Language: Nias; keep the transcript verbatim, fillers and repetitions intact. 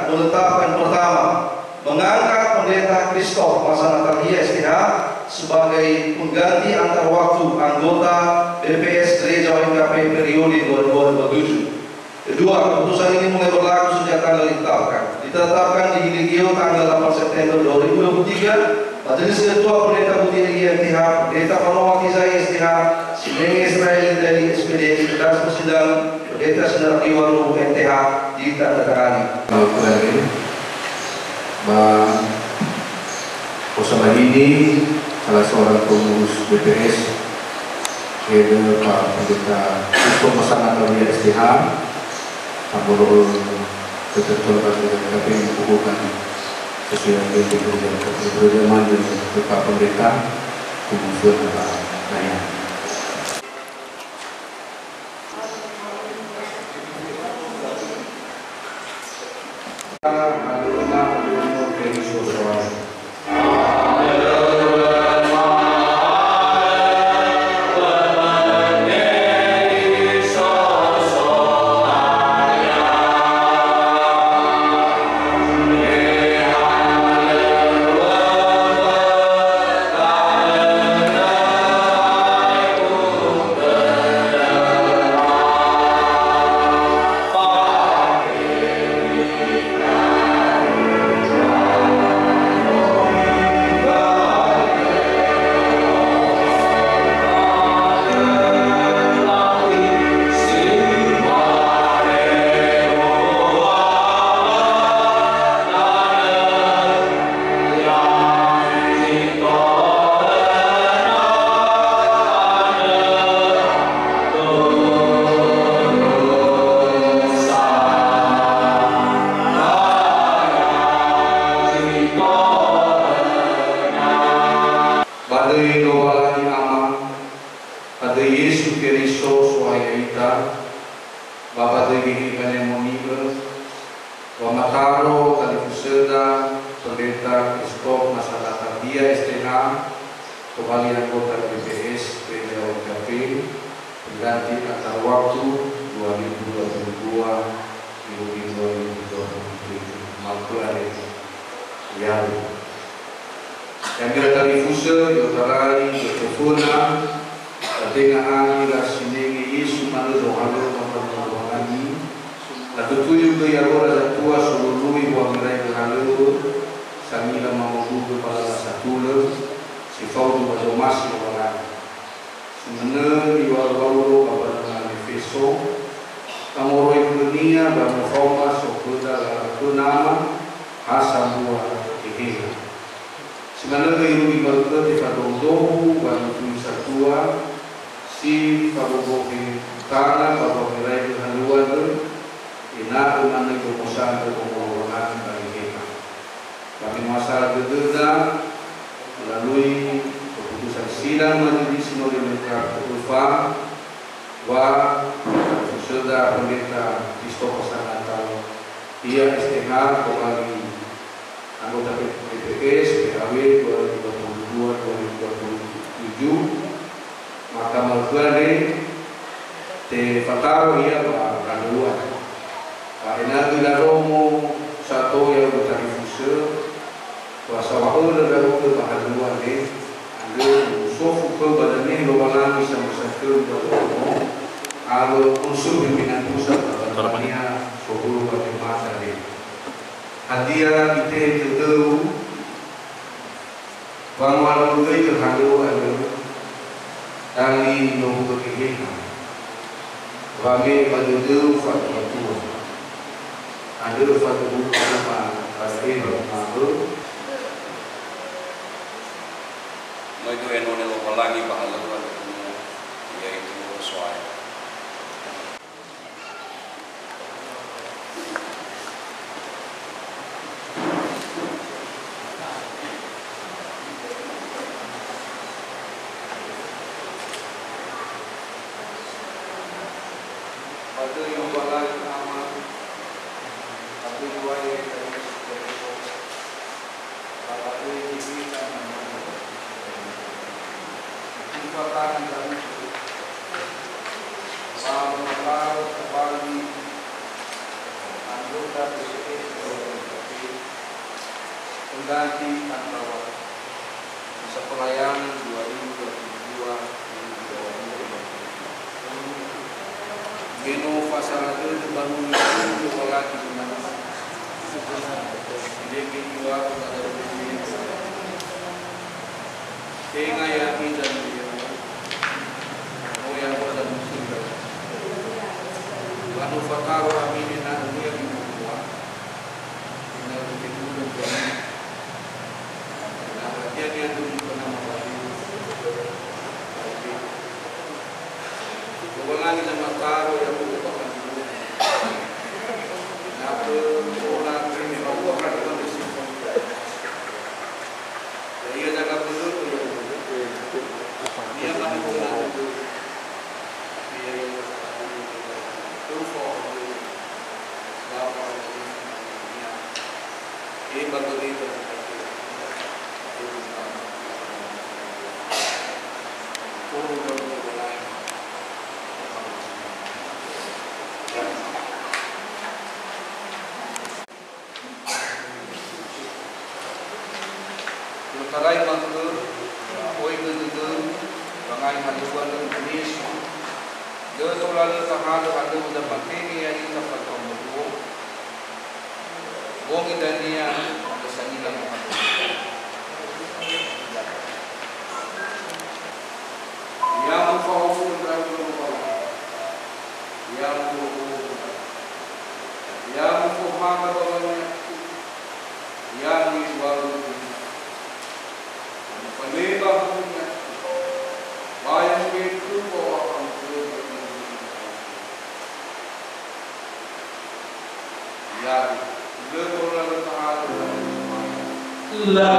Penetapan pertama, mengangkat Pendeta Christoph Masana Tarbiyah, S T H, sebagai pengganti antar waktu anggota B P S Gereja O N K P periode dua ribu dua puluh tujuh. Kedua, keputusan ini mulai berlaku sejak tanggal ditetapkan. Ditetapkan di Legio tanggal delapan September dua ribu dua puluh tiga, Majelis Ketua Pendeta Buti Regia M T H, Pendeta Fanoa Kizai S T H, Sinenge Israel dari S P D, Pedas Persidangan, Pendeta Sinar Iwaru M T H, ditandatangani. Kalau kurang, ba, bersama ini salah seorang pengurus B P S, yaitu Pak Pendeta Christoph Masana Tarbiyah S T H, Tambolo, ketentuan bagi kami mengukuhkan sesuai dengan pekerjaan, pekerjaan Pak Pendeta, kemudian Pak Naya. Ba döi Lowalangi Ama, ba döi Yesu Keriso So'aya ya'ita, ba ba döi Geheha Ni'amoni'ö, wa mataro talifusöda Pendeta Christoph Masana Tarbiyah S T H, tobali anggota B P S Gereja O N K P, pengganti antar waktu dua ribu dua puluh dua, dua ribu dua puluh tujuh. Malpö are. Ya'abu. Ya'ira talifusö, i'otarai, i'otarai föna, Ba tenga ha ira sinenge Yesu manö zohalöŵö ba mbanua Lowalangi, latutuyu göi awöra zatua solului wangeraigö halöŵö, sangila mamondrugö ba lala satulö, si faudu ba zomasi Lowalangi. Si manö niŵa'ö Waulo ba mbanua Efeso, ba moroi khönia ba no faoma sokhöda lala khö Nama, ha sambua Geheha. Si manö göi irugi Malpö tefadoudohu ba nutui satua, si fabobohe utana ba wangeraigö halöŵö andrö, ena'ö manö i'omosa andrö omo Lowalangi ba Geheha. Ba me no asara dödöda, melalui keputusan sidang majelis Maria Mekar Te'ufa, wa, talifusöda Pendeta Christopher Sangatal, ia S T H, tobali anggota P P S, P A W dua ribu dua puluh dua dua ribu dua puluh tujuh, maka malpö andre tefataro ia ba halöŵö. Ba ena'ö laromo sato ia ba talifusö, wa sawa'ölö ndra'ugö ba halöŵö andre, andrö usofu khöu ba dania Lowalangi samösa khöu ba zo'omo, awö unsur pimpinan pusat ba banua-Nia sohulu ba jemaat andre. Hadia itehe tödöu, wangoalugöigö halöŵö andrö, dali nohugö Geheha, wame'e ba dödöu fa'atuatua. Andrö faduhu ba, ba da'e wa uma'ö, möi döi enone Lowalangi ba halöŵö andrö, yaitu So'aya. Ba döi Lowalangi Ama, ba döi Wa'ö Yesu Keriso, ba ba döi Geheha Ni'amoni'ö. Ufatangi Dawidu, ba mataro tobali anggota B P S. Gati atawa masa pelayanan dua ribu dua puluh dua, dua ribu dua puluh dua. Me no fasara dödö banua Lowalangi nama. Idege dua kepada Tenga ya bidan dia. Oh ya, bosan muslim. Wa no fataro amine na dia di mua. Ina ke bulan bulan. Nah, dia dia tu pernah mabadi. Lowalangi nama taro ya, bukan. Nah, pola terima Allah, bukan. Ya'ia zaga bölö'ö, ya'ia. Niha manötöna dödö. Ya'ia zaga bölö'ö, ya'ia. Teufa dödö. Sebab orang ini, ya. Eh, bagi dia, I'otarai ma'ökhö, oigö dödöu, wangai halöŵa lö Yesu. Lö tola lö tahalö halöŵö zamatenge ya'ita fatua moluo. Bongi dania, lö sangila muhalöŵö. Ya mufahofu ndra'ugö Lowalangi. Ya mufahofu ndra'ugö. Ya mufohaga ba waniaku. Ya muiwualu dunia. Ya mufaleba hunia. Ba ya mubeku ba wa'akhantö ba dunia. Ya'ia, lö tola lö tahalö. La